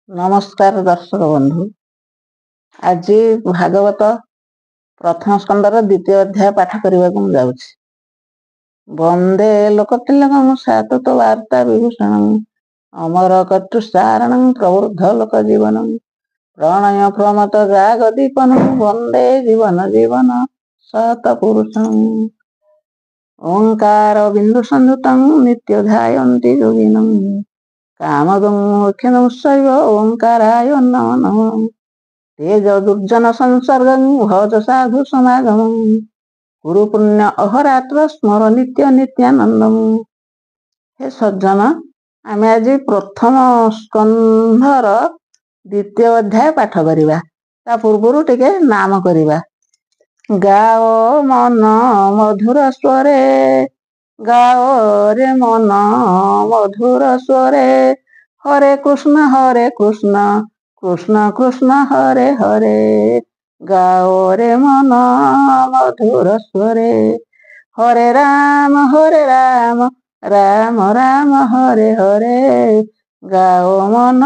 ନମସ୍କାର ଦର୍ଶକ ବନ୍ଧୁ, ଆଜି ଭାଗବତ ପ୍ରଥମ ସ୍କନ୍ଧର ଦ୍ୱିତୀୟ ଅଧ୍ୟାୟ ପାଠ କରିବାକୁ ମୁଁ ଯାଉଛି। ବନ୍ଦେ ଲୋକତିଲକଂ ସାତତ ବାର୍ତ୍ତା ବିଭୂଷଣଂ ଅମର କର୍ତ୍ତୃସାରଣଂ ପ୍ରବୃଦ୍ଧ ଲୋକ ଜୀବନଂ ପ୍ରଣୟ ପ୍ରମତ ରାଗ ଦୀପନଂ ବନ୍ଦେ ଜୀବନ ଜୀବନ ସତ ପୁରୁଷଂ। ଓଙ୍କାର ବିନ୍ଦୁ ସଂଯୁତଂ ନିତ୍ୟ ଧ୍ୟାୟନ୍ତି ଯୋଗିନଂ କାମଦଂ ମୋକ୍ଷଦଂ ଶୈବ ଓଙ୍କାରାୟ ନମଃ ନମଃ। ତେଜ ଦୁର୍ଜନ ସଂସର୍ଗଂ ଭଜ ସାଧୁ ସମାଗମଂ ଗୁରୁ ପୁଣ୍ୟ ଅହରାତ୍ର ସ୍ମର ନିତ୍ୟ ନିତ୍ୟାନନ୍ଦಂ। ହେ ସଜ୍ଜନ, ଆମେ ଆଜି ପ୍ରଥମ ସ୍କନ୍ଧର ଦ୍ୱିତୀୟ ଅଧ୍ୟାୟ ପାଠ କରିବା। ତା ପୂର୍ବରୁ ଟିକେ ନାମ କରିବା। ଗାଓ ମନ ମଧୁର ସ୍ୱରେ, ଗାଓ ରେ ମନ ମଧୁର ସ୍ୱରେ, ହରେ କୃଷ୍ଣ ହରେ କୃଷ୍ଣ କୃଷ୍ଣ କୃଷ୍ଣ ହରେ ହରେ, ଗାଓ ରେ ମନ ମଧୁର ସ୍ୱରେ, ହରେ ରାମ ହରେ ରାମ ରାମ ରାମ ହରେ ହରେ, ଗାଓ ମନ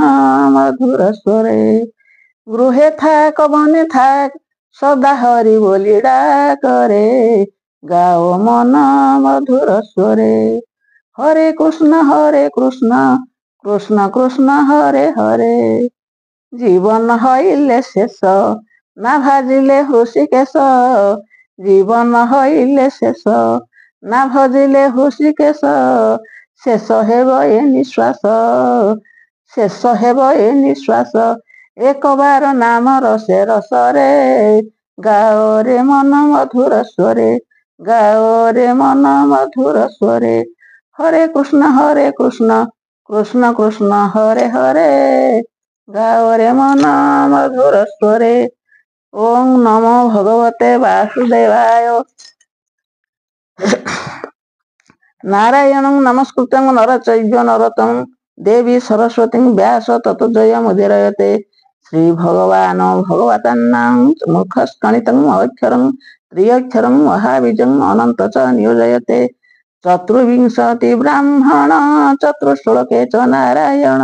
ମଧୁର ସ୍ୱରେ। ଗୃହେ ଥାକ ବନେ ଥାକ ସଦା ହରି ବୋଲି ଡାକରେ, ଗାଓ ମନ ମଧୁର ସ୍ୱରେ, ହରେ କୃଷ୍ଣ ହରେ କୃଷ୍ଣ କୃଷ୍ଣ କୃଷ୍ଣ ହରେ ହରେ। ଜୀବନ ହଇଲେ ଶେଷ ନା ଭାଜିଲେ ହୃଷିକେଶ, ଜୀବନ ହଇଲେ ଶେଷ ନା ଭଜିଲେ ହୃଷିକେଶ, ଶେଷ ହେବ ଏ ନିଶ୍ୱାସ, ଶେଷ ହେବ ଏ ନିଶ୍ୱାସ, ଏକବାର ନାମ ରସେ ରସରେ, ଗାଓ ରେ ମନ ମଧୁର ସ୍ୱରେ, ଗାଓ ରେ ମନ ମଧୁର ସ୍ୱରେ, ହରେ କୃଷ୍ଣ ହରେ କୃଷ୍ଣ କୃଷ୍ଣ କୃଷ୍ଣ ହରେ ହରେ, ଗାଓ ରେ ମନ ମଧୁର ସ୍ୱରେ। ଓଁ ନମୋ ଭଗବତେ ବାସୁଦେବାୟ। ନାରାୟଣଂ ନମସ୍କୃତଂ ନର ଚୈବ ନରୋତ୍ତମଂ ଦେବୀ ସରସ୍ୱତୀଂ ବ୍ୟାସ ତତ ଜୟ ମୁଦିରୟତେ। ଶ୍ରୀ ଭଗବାନ ଭଗବତାନାଂ ମୁଖସ୍ଖଳିତଂ ଅକ୍ଷରଂ ତ୍ରିଅକ୍ଷରଂ ମହାବୀଜଂ ଅନନ୍ତ ଚ ନିୟୋଜୟତେ। ଚତୁର୍ବିଂଶତି ବ୍ରାହ୍ମଣ ଚତୁଃଶ୍ଲୋକେ ଚ ନାରାୟଣ,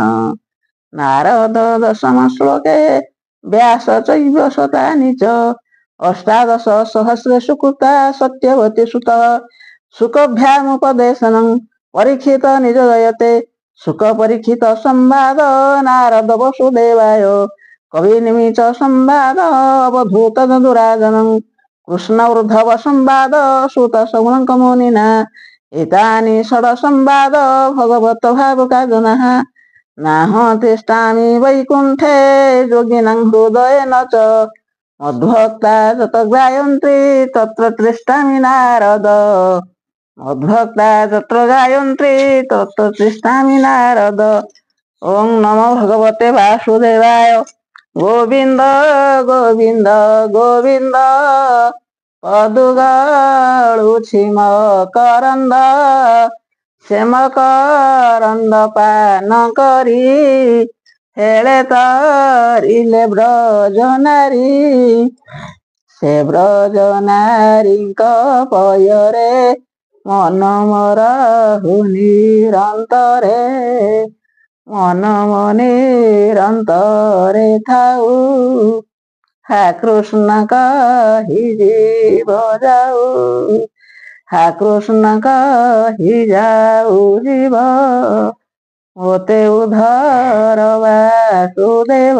ନାରଦ ଦଶମ ଶ୍ଲୋକେ ବ୍ୟାସ ଚୈବ ଶତାନି ଚ, ଅଷ୍ଟାଦଶ ସହସ୍ରେଷୁ କୃତା ସତ୍ୟବତୀ ସୁତ, ଶୁକଭ୍ୟାମୁପଦେଶନଂ ପରୀକ୍ଷିତ ନିଜ ଜୟତେ। ଶୁକ ପରୀକ୍ଷିତ ସମ୍ବାଦ ନାରଦ ବସୁଦେବାୟ, କବି ନିମିଚ ସମ୍ବାଦ ଅବଧୂତ ଦୁରାଜନଂ, କୃଷ୍ଣ ଉଦ୍ଧବ ସମ୍ବାଦ ସୁତ ସଗୁଣଙ୍କ ମୁନିନା, ଏତାନି ଷଡ଼ ସମ୍ବାଦ ଭଗବତ ଭାବୁକା ଜନାଃ। ନାହ ତିଷ୍ଠାମି ବୈକୁଣ୍ଠେ ଯୋଗିନାଂ ହୃଦୟେନ ଚ, ମଦ୍ଭକ୍ତା ଯତ ଗାୟନ୍ତ୍ରୀ ତତ୍ର ତିଷ୍ଠାମି ନାରଦ, ମଦ୍ଭକ୍ତା ଯତ୍ର ଗାୟନ୍ତ୍ରୀ ତତ୍ର ତିଷ୍ଠାମି ନାରଦ। ଓଁ ନମୋ ଭଗବତେ ବାସୁଦେବାୟ। ଗୋବିନ୍ଦ ଗୋବିନ୍ଦ ଗୋବିନ୍ଦ ପଦୁ ଗଳୁଛି ମକରନ୍ଦ, ସେ ମକରନ୍ଦ ପାନ କରି ହେଳେ ତରିଲେ ବ୍ରଜ ନାରୀ, ସେ ବ୍ରଜ ନାରୀଙ୍କ ପୟରେ ମନ ମୋର ନିରନ୍ତରେ, ମନ ମୋ ନିରନ୍ତରେ ଥାଉ, ହା କୃଷ୍ଣ କହି ଜୀବ ଯାଉ, ହା କୃଷ୍ଣ କହି ଯାଉ ଜୀବ, ମୋତେ ଉଦ୍ଧାର ବାସୁଦେବ,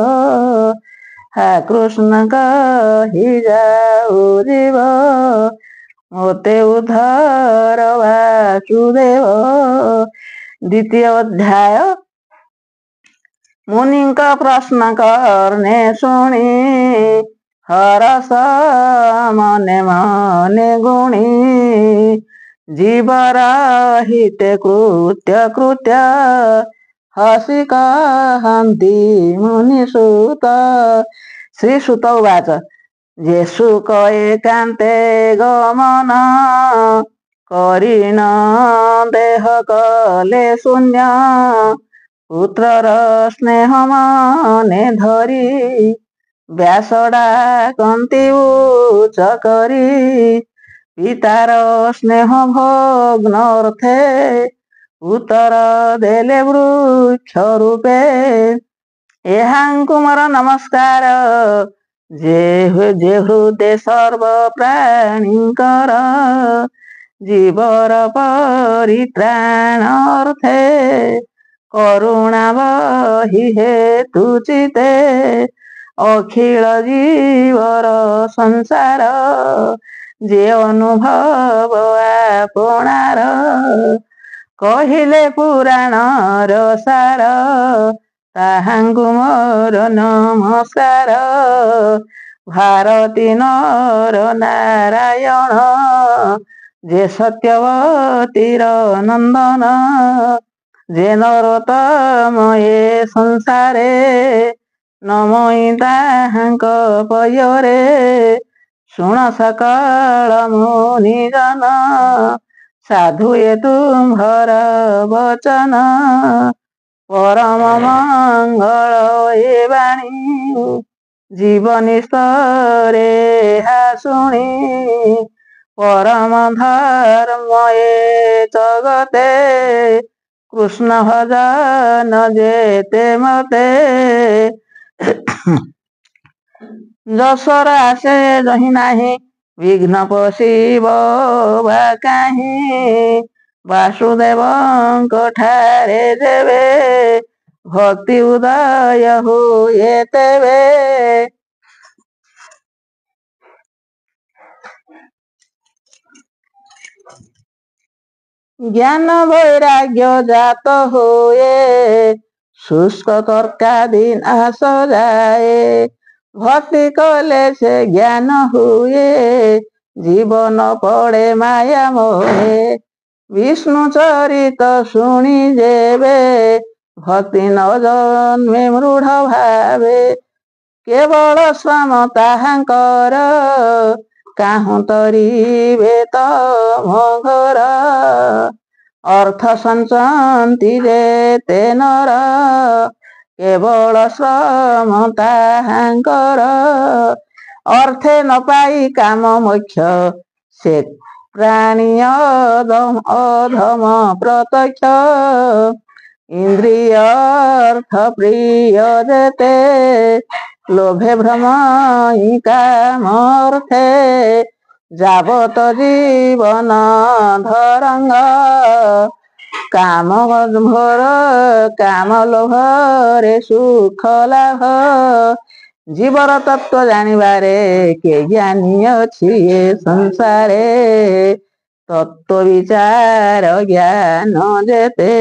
ହା କୃଷ୍ଣ କହି ଯାଉ ଜୀବ, ମୋତେ ଉଦ୍ଧାର ବାସୁଦେବ। ଦ୍ୱିତୀୟ ଅଧ୍ୟାୟ। ମୁନିଙ୍କ ପ୍ରଶ୍ନ କର୍ଣ୍ଣେ ଶୁଣି ହରସ ମନେ ମନେ ଗୁଣି, ଜୀବର ହିତେ କୃତ୍ୟ କୃତ୍ୟ ହସି କହନ୍ତି ମୁନି ସୁତ। ଶ୍ରୀ ସୁତ ଉବାଚ, ଯେ ଶୁକ ଏକାନ୍ତେ ଗମନ କରିଣ ଦେହ କଲେ ଶୂନ୍ୟ, ପୁତ୍ରର ସ୍ନେହ ମନେ ଧରି ବ୍ୟାସ ଡାକନ୍ତି ଉଚ୍ଚ କରି, ପିତାର ସ୍ନେହ ଭଗ୍ନ ଅର୍ଥେ ଉତ୍ତର ଦେଲେ ବୃକ୍ଷ ରୂପେ। ଏହାଙ୍କୁ ମୋର ନମସ୍କାର। ଯେ ଯେ ହୃଦୟ ସର୍ବ ପ୍ରାଣୀଙ୍କର ଜୀବର ପରିତ୍ରାଣ ଅର୍ଥେ, କରୁଣା ବହି ହେତୁ ଚିତେ ଅଖିଳ ଜୀବର ସଂସାର, ଯେ ଅନୁଭବ ଆପଣାର କହିଲେ ପୁରାଣର ସାର, ତାହାଙ୍କୁ ମୋର ନମସ୍କାର। ଭାରତୀ ନର ନାରାୟଣ, ଯେ ସତ୍ୟବତୀର ନନ୍ଦନ, ଯେ ନରୋତ୍ତମ ଏ ସଂସାରେ, ନମଇ ତାହାଙ୍କ ପୟରେ। ଶୁଣ ସକଳ ମୁନିଜନ, ସାଧୁ ଏ ତୁମ୍ଭର ବଚନ, ପରମ ମଙ୍ଗଳ ଏ ବାଣୀ, ଜୀବନୀ ସ୍ତରେ ଏହା ଶୁଣି। ପରମ ଧର୍ମ ଏ ଜଗତେ, କୃଷ୍ଣ ଭଜନ ଯେତେ ମତେ। ଯଶର ଆସେ ଯହିଁ ନାହିଁ, ବିଘ୍ନ ପଶିବ ବା କାହିଁ? ବାସୁଦେବଙ୍କ ଠାରେ ଯେବେ ଭକ୍ତି ଉଦୟ ହୁଏ ତେବେ, ଜ୍ଞାନ ବୈରାଗ୍ୟ ଜାତ ହୁଏ, ଶୁଷ୍କ ତର୍କାଦି ନାଶ ଯାଏ। ଭକ୍ତି କଲେ ସେ ଜ୍ଞାନ ହୁଏ, ଜୀବନ ପଡ଼େ ମାୟା ମୋହେ। ବିଷ୍ଣୁ ଚରିତ ଶୁଣି ଯେବେ, ଭକ୍ତି ନ ଜନ୍ମେ ମୃଢ଼ ଭାବେ, କେବଳ ଶ୍ରମ ତାହାଙ୍କର, କାହୁଁ ତରିବେ ତମ ଘର? ଅର୍ଥ ସଞ୍ଚନ୍ତି ଯେତେ ନର, କେବଳ ଶ୍ରମ ତାହାଙ୍କର। ଅର୍ଥେ ନ ପାଇ କାମ ମୋକ୍ଷ, ସେ ପ୍ରାଣୀ ଅଧମ ପ୍ରତ୍ୟକ୍ଷ। ଇନ୍ଦ୍ରିୟ ଅର୍ଥ ପ୍ରିୟ ଯେତେ, ଲୋଭେ ଭ୍ରମ କାମ ଅର୍ଥେ, ଯାବତ ଜୀବନ ଧରଙ୍ଗ, କାମ ଘୋର କାମ ଲୋଭରେ ସୁଖ ଲାଭ। ଜୀବର ତତ୍ତ୍ୱ ଜାଣିବାରେ କେ ଜ୍ଞାନୀ ଅଛି ଏ ସଂସାରେ? ତତ୍ତ୍ୱ ବିଚାର ଜ୍ଞାନ ଯେତେ।